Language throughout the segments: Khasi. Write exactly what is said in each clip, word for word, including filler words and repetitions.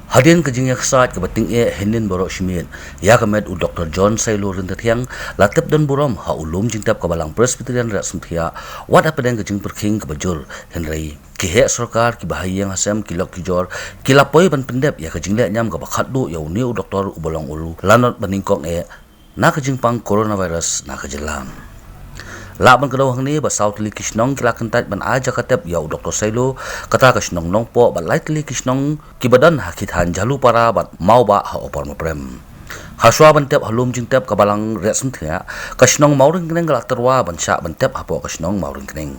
Hadien ka jingïaksaid kaba tyngeh hynnin baroh shi miet ïa ka met u Doktor John Sailo Ryntathiang, la tep don burom ha u lum jingtep ka Balang Presbyterian Riat Sumthiah, wat hapdeng ka jingpyrkhing kaba jur, hynrei ki heh sorkar, kiba ha ïing ha sem, ki lok ki jor, ki la poi ban pyndep ïa ka jingleh niam kaba khatduh ïa une u doktor uba long u lanot ba nyngkong eh na ka jingpang coronavirus na ka jylla. Lah ban kdew hangne ba saw tylli ki shnong ki la kyntait ban ai jaka tep ïa u Doktor Sailo, kata ka shnong Nongpoh bad lai tylli ki shnong kiba don ha ki thaiñ Jhalupara bad Mawbah ha Upper Maprem. Hashwa ban tep ha lum jingtep ka Balang Riat Sumthiah, ka shnong Mawryngkneng ka la tyrwa ban shah ban tep hapoh ka shnong Mawryngkneng.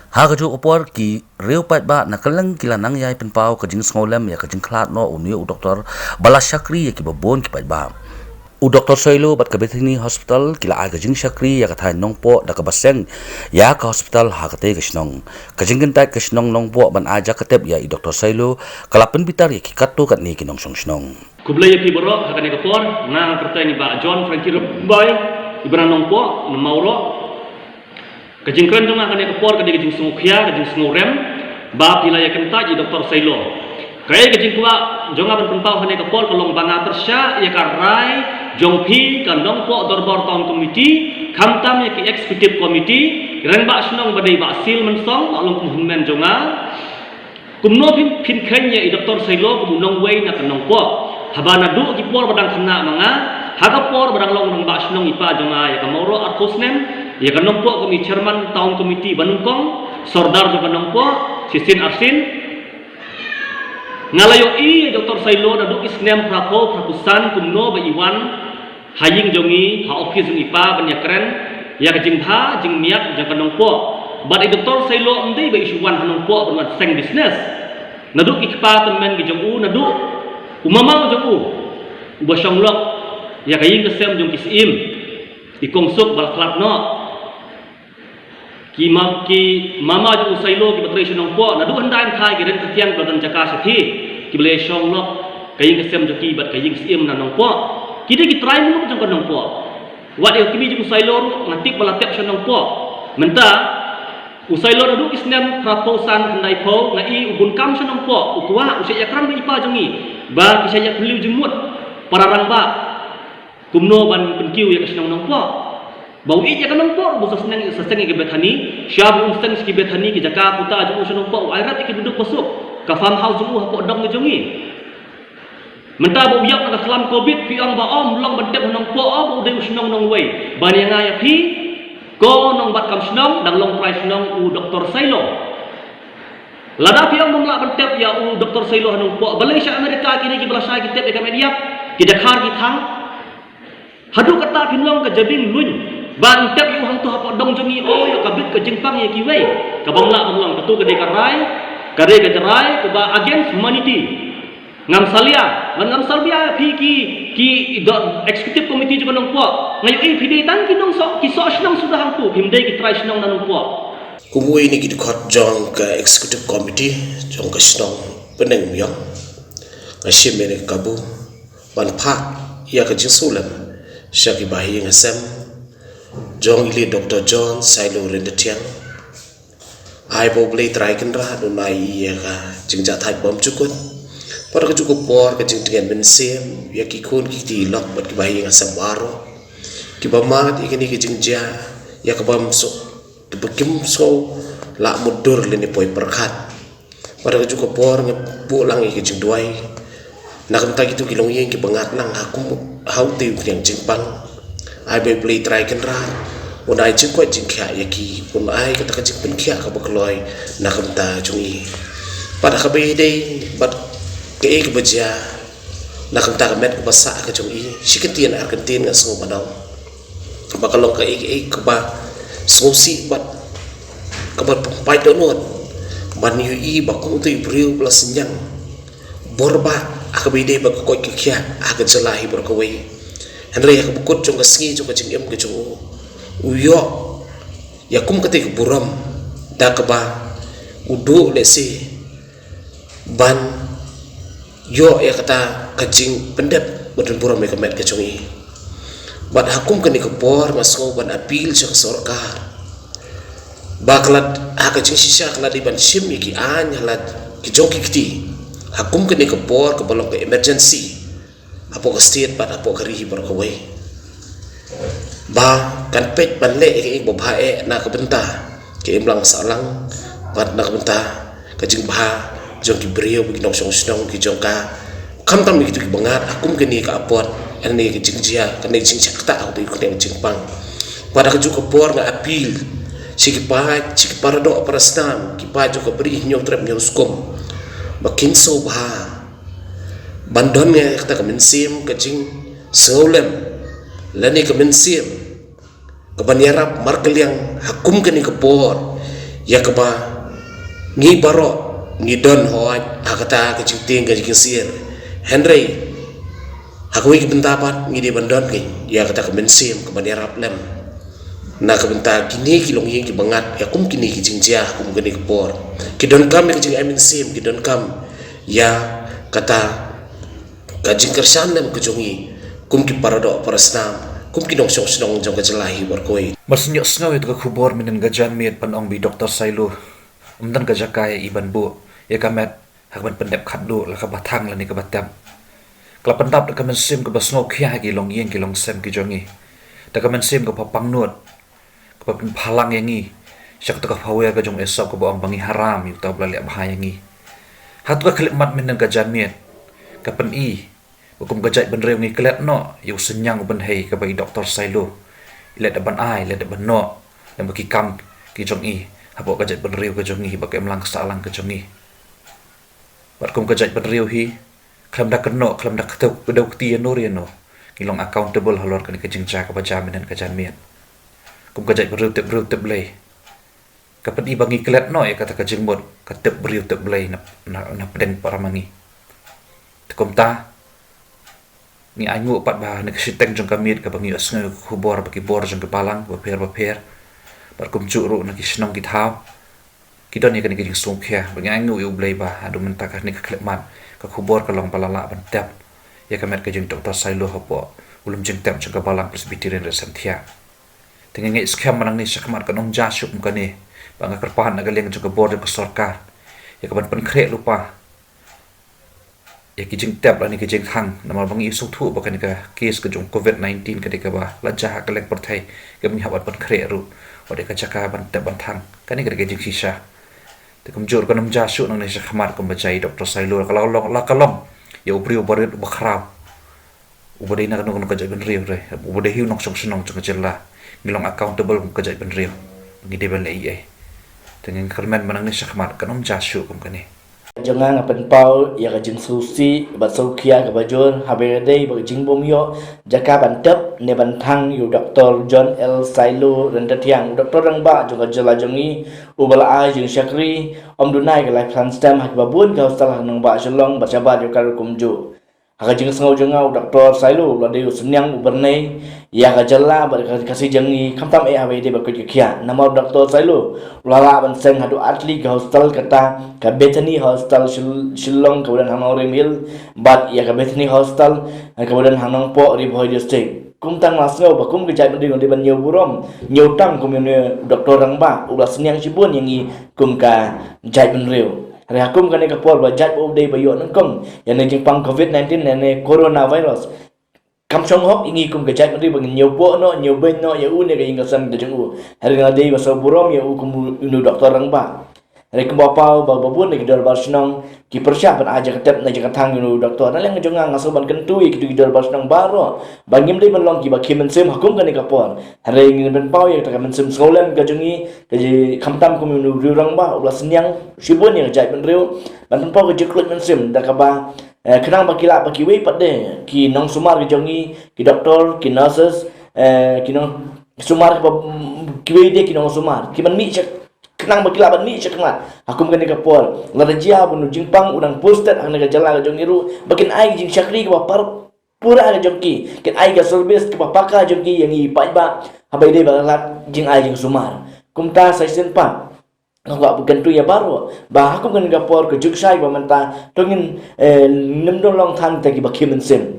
Ha kajuh ka por ki riew paidbah na kylleng ki la nang ïai pynpaw ka jingsngewlem ïa ka jingkhlad noh une u doktor ba la shakri ïa kiba bun ki paidbah. U Doktor Sailo bad ka Bethany Hospital ki la ai ka jingshakri ïa ka thaiñ Nongpoh da kaba seng ïa ka hospital ha katei ka shnong. Ka jingkyntait ka shnong Nongpoh ban ai jaka tep ïa i Doktor Sailo ka la pynbitar ïa ki katto katne ki nongshong shnong. Khublei ïa phi baroh ha kane ka por, nga kyrteng i Bah John Frankie Rymbai, iba na Nongpoh, na Mawroh. Ka jingkren jong nga ha kane ka por ka dei ka jingsngewkhia, ka jingsngewrem ba phi la ïakyntait ïa i Doktor Sailo. Kaei ka jingkwah jong nga ban pynpaw ha kane ka por ka long ba nga pyrshah ïa ka rai jong phi ka Nongpoh Dorbar Town Committee, khamtam ïa ki Executive Committee, i Rangbah Shnong ba dei Bah Sil Mynsong, ba long kum hynmen jong nga. Kumno phin, phin kheiñ ïa i Doktor Sailo kum u nongwei na ka Nongpoh? Haba naduh ki por ba dang khynnah ma nga, ha ka por ba dang long Rangbah Shnong i pa jong nga ïa ka Mawroh arphew snem, ïa ka Nongpoh kum i Chairman Town Committee ba nyngkong, Sordar jong ka Nongpoh, shisien arsien. Nga la ïohi ïa i Doktor Sailo naduh ki snem phraphew, phraphew san kumno ba i wan ha ïing jong i, ha office jong i pa ban ïakren ïa ka jingbha jingmiat jong ka Nongpoh. Bad i Doktor Sailo ym dei ba i shu wan ha Nongpoh ban wan seng business. Naduh ki kpa tymmen ki jong u, naduh u mamaw jong u, uba shong lok ïa ka ïing ka sem jong ki syiem, i Kongsuk ba la khlad noh. Ki ma, ki mama jong u Sailo kiba trei sha Nongpoh, naduh hyndai hynthai ki Ryntathiang kiba don jaka shathie, kiba la shong lok ka ïing ka sem jong ki bad ka ïing syiem na Nongpoh. Ki dei ki trai muluk jong ka Nongpoh. Wat ïa ka kmie jong u Sailo ruh nga tip ba la tep sha Nongpoh. Mynta u Sailo naduh ki snem phraphew san, hyndaiphew, nga i u bun kam sha Nongpoh, u kwah, u shait ïakren bad i pa jong i ba ki shait ïa phylliew jingmut para rangbah. Kumno ban pynkiew ïa ka shnong Nongpoh? Ba u ïeit ïa ka Nongpoh, ba u sa seng, sa seng ïa ka Bethany, shaba un seng sha ki Bethany, ki jaka puta jong u sha Nongpoh, u ai rep ïa ki bynta ba suk, ka farmhouse jong u hapoh dong ka jong i. Mynta ba u ïap na ka slam covid, phi ong ba ym long ban tep ha Nongpoh, ba u dei u shnong nongwei. Ban ïa nga ïa phi, ko nongbat kam shnong, dang long trai shnong u Doktor Sailo. Lada phi ong bym lah ban tep ïa u Doktor Sailo ha Nongpoh, balei sha Amerika kine kiba lashai ki tep ïa ka met ïap, ki dkhar ki thang. Haduh katta phin long ka jabieng luin ban tep ïa u hangto hapoh dong jong i, oh, ïa ka bit ka jingpang ïa kiwei. Ka bym lah ban long, kato ka dei ka rai, ka dei ka rai kaba against humanity. Ngam salia, bad ngam salia phi ki, ki executive committee jong ka Nongpoh. Nga ïohi phi dei tang ki nongsoh, ki soh shnong suda hangto, phim dei ki trai shnong na Nongpoh. Kum uwei na ki dkhot jong ka executive committee jong ka shnong Pyndengumiong, nga shim ïa kane ka kabu ban phah ïa ka jingsngewlem sha ki bahaïing hasem jong i late Doktor John Sailo Ryntathiang. Ai ba U Blei Trai Kynrad un ai ïa ka jingjahthait bymjukut. Bad ha kajuh ka por ka jingtngen mynsiem ïa ki khun ki kti lok bad ki bahaïing hasem baroh kiba mad ïa kane ka jingjia, ïa kaba ym suk, kiba kim sngew lah mutdur lane poi pyrkhat. Bad ha kajuh ka por nga buh lang ïa ka jingduwai na ka bynta kito ki longïing kiba ngat lang ha kum, ha utei u khñiang jingpang. Ai ba U Blei Trai Kynrad un ai jingkoit jingkhiah ïa ki, un ai kata ka jingpynkhiah kaba kloi na ka bynta jong i. Bad ha kaba ïadei bad kaei kaba jia na ka bynta ka met kaba sah ka jong i, shi kyntien ar kyntien nga sngew ban ong ba ka long kaei kaei kaba sngewsih bad kaba pynpait dohnud ban ïohi ba kum uto u briew ba la synñiang bor ba ha kaba ïadei bad ka koit ka khiah ha ka jylla hi baroh kawei. Hynrei ha kaba kut jong ka sngi jong ka jingim ka jong u, u ïoh ïa kum kata ka burom da kaba u duh lehse ban ïoh ïa kata ka jingpyndep bad don burom ïa ka met ka jong i. Bad ha kum kane ka por nga sngew ban appeal sha ka sorkar ba ka lad ha ka jingshisha ka lad dei ban shim ïa ki aiñ ha lad ki jong ki kti ha kum kane ka por kaba long ka emergency hapoh ka state bad hapoh ka ri hi baroh kawei. Ba kan peit ban leh ïa ka ïing ba bha eh na ka bynta ka imlang sahlang bad na ka bynta ka jingbha jong ki briew, ki nongshong shnong ki jong ka, khamtam ïa kito ki bangad ha kum kane ka apot, kane ka jingjia, kane ka jingshah ktah ha kito ki jingpang. Bad ha kajuh ka por nga appeal sha ki paid, sha ki paradoh parasnam, ki paid jong ka Bri Hynñiewtrep Hynñiewskum ba kin sngewbha ban don ïa kata ka mynsiem ka jingsngewlem lane ka mynsiem kaban ïarap markylliang ha kum kane ka por ïa kaba ngi baroh ngi don hooid ha kata ka jingtieng ka jingsngewsih. Hynrei ha kawei ka bynta pat ngi dei ban don ïa kata ka mynsiem kaban ïarap lem na ka bynta kine ki longïing ki bangad ïa kum kine ki jingjia ha kum kane ka por. Ki donkam ïa ka jingai mynsiem, ki donkam ïa kata ka jingkyrshan lem ka jong ngi kum ki paradoh parasnam, kum ki nongshong shnong jong ka jylla hi baroh kawei. Ba sngewsih sngew ïa ka khubor mynnin ka janmiet ban ong ba i Doktor Sailo ym don ka jaka ïa i ban buh ïa ka met ha kaban pyndep khatduh la kaba thang lane kaba tep. Ka la pyndap da ka mynsiem kaba sngewkhia ha ki longïing ki longsem ki jong ngi, da ka mynsiem kaba pangnud kaba pynphalang ïa ngi sha kata ka phawer ka jong u Esop kaba ong ba ngi haram ïa uta uba la leh bha ïa ngi. Hato ka khyllipmat mynnin ka janmiet ka pyni ba kum ka jaitbynriew ngi klet noh ïa u synñiang u bynhei kaba i Doktor Sailo i leh da ban ai, i leh da ban noh lem bad ki kam ki jong i hapoh ka jaitbynriew ka jong ngi bad ka imlang sahlang ka jong ngi. Bad kum ka jaitbynriew hi khlem da kynnoh, khlem da kdew kti ïano re ïano, ngi long accountable halor kane ka jingjia kaba jia mynnin ka janmiet. Kum ka jaitbynriew tip briew tip Blei, ka pyni ba ngi klet noh ïa kata ka jingmut ka tip briew tip Blei na, na, na pdeng para ma ngi. Te kumta ngi ainguh pat ba ha kane ka shiteng jong ka miet kaba ngi ïohsngew ïa ka khubor ba ki bor jong ki balang bapher bapher bad kumjuh ruh na ki shnong ki thaw ki don ïa kane ka jingsngewkhia, ba ngi ainguh ïa u Blei ba haduh mynta kane ka khyllipmat ka khubor ka long ba la lah ban tep ïa ka met ka jong i Doktor Sailo hapoh u lum jingtep jong ka Balang Presbyterian Ri Synthiah. Te nga ngeit skhem ba nangne shakhmat kan ym jia shuh kum kane, ba nga kyrpad na ka liang jong ka bor jong ka sorkar ïa ka ban pynkhreh lypa ïa ki jingtep lane ki jingkhang, namar ba ngi sngewthuh ba kane ka case ka jong covid nineteen ka dei kaba la jia ha kylleng pyrthei, kaba ngi hap ban pynkhreh ruh wat ïa ka jaka ban tep ban thang. Kane ka dei ka jingshisha. Te kumjuh kan ym jia shuh nangne shakhmat kumba jia i Doktor Sailo, la ka long, la ka long ïa u briew uba rit uba khraw, uba dei na kano kano ka jaitbynriew re, uba dei hi u nongshong shnong jong ka jylla. Ngi long accountable kum ka jaitbynriew, ngi dei ban leh ei ei. Te ngi kyrmen ba nangne shakhmat kan ym jia shuh kum kane. Jong nga, nga pynpaw ïa ka jingsngewsih bad sngewkhia kaba jur haba ïadei bad ka jingbym ïoh jaka ban tep ne ban thang ïa u Doktor John L Sailo Ryntathiang, u doktor rangbah jong ka jylla jong ngi, uba la ai jingshakri ym duna ïa ka life sentence ha kiba bun ki hostel ha nongbah Shillong bad shabar ïa ka ruh kumjuh. Ha ka jingsngew jong nga, u Doktor Sailo u la dei u synñiang u byrnei ïa ka jylla bad ka Khasi jong ngi, khamtam eh haba ïadei bad ka koit ka khiah. Namar u Doktor Sailo u la lah ban seng haduh artylli ki hostel, kata ka Bethany Hostel Shil-, Shillong kaba don ha Nongrim Hill bad ïa ka Bethany Hostel kaba don ha Nongpoh, Ri Bhoi District. Kumta nga sngew ba kum ka jaitbynriew ngi dei ban ñiew burom, ñiew tang kum une u doktor rangbah uba la synñiang shibun ïa ngi kum ka jaitbynriew. Hynrei ha kum kane ka por ba jait ba u dei ba ïoh nyngkong ïa une u jingpang covid nineteen lane coronavirus, kam shong hok ïa ngi kum ka jaitbynriew ba ngin ñiewpoh noh, ñiewbeiñ noh ïa u ne ka ïing ka sem ka jong u. Hynrei nga dei ba sngewburom ïa u kum une u doktor rangbah. Hynrei kumba paw ba, ba bun na ki dorbar shnong ki pyrshah ban ai jaka tep ne jaka thang ïa une u doktor. Na liang jong nga, nga sngew ban kyntu ïa kito ki dorbar shnong baroh ba ngim dei ban long kiba khie mynsiem ha kum kane ka por. Hynrei ngin pynpaw ïa kata ka mynsiem sngewlem ka jong ngi, ka jong, khamtam kum une u briew rangbah uba la synñiang shibun ïa ka jaitbynriew, ban pynpaw ka jingkhluit mynsiem da kaba, eh, khnang ba ki lah ba kiwei pat de ki nongsumar ka jong ngi, ki doktor, ki nurses, eh, ki nongsumar kaba, kiwei de ki nongsumar, ki ban mih sha ka, khnang ba ki lah ban mih shakhmat ha kum kane ka por. Lada jia ba u nongjingpang u dang posted ha kane ka jylla ka jong ngi ruh, ba kin ai jingshakri kaba par pura ka jong ki, kin ai ka service kaba paka jong ki ïa ngi paidbah, haba ïadei bad ka lad jingai jingsumar. Kumta sa shisien pat nga kwah ban kyntu ïa baroh ba ha kum kane ka por ka juk shai ba mynta to ngin, eh, nym don long than te kiba khie mynsiem.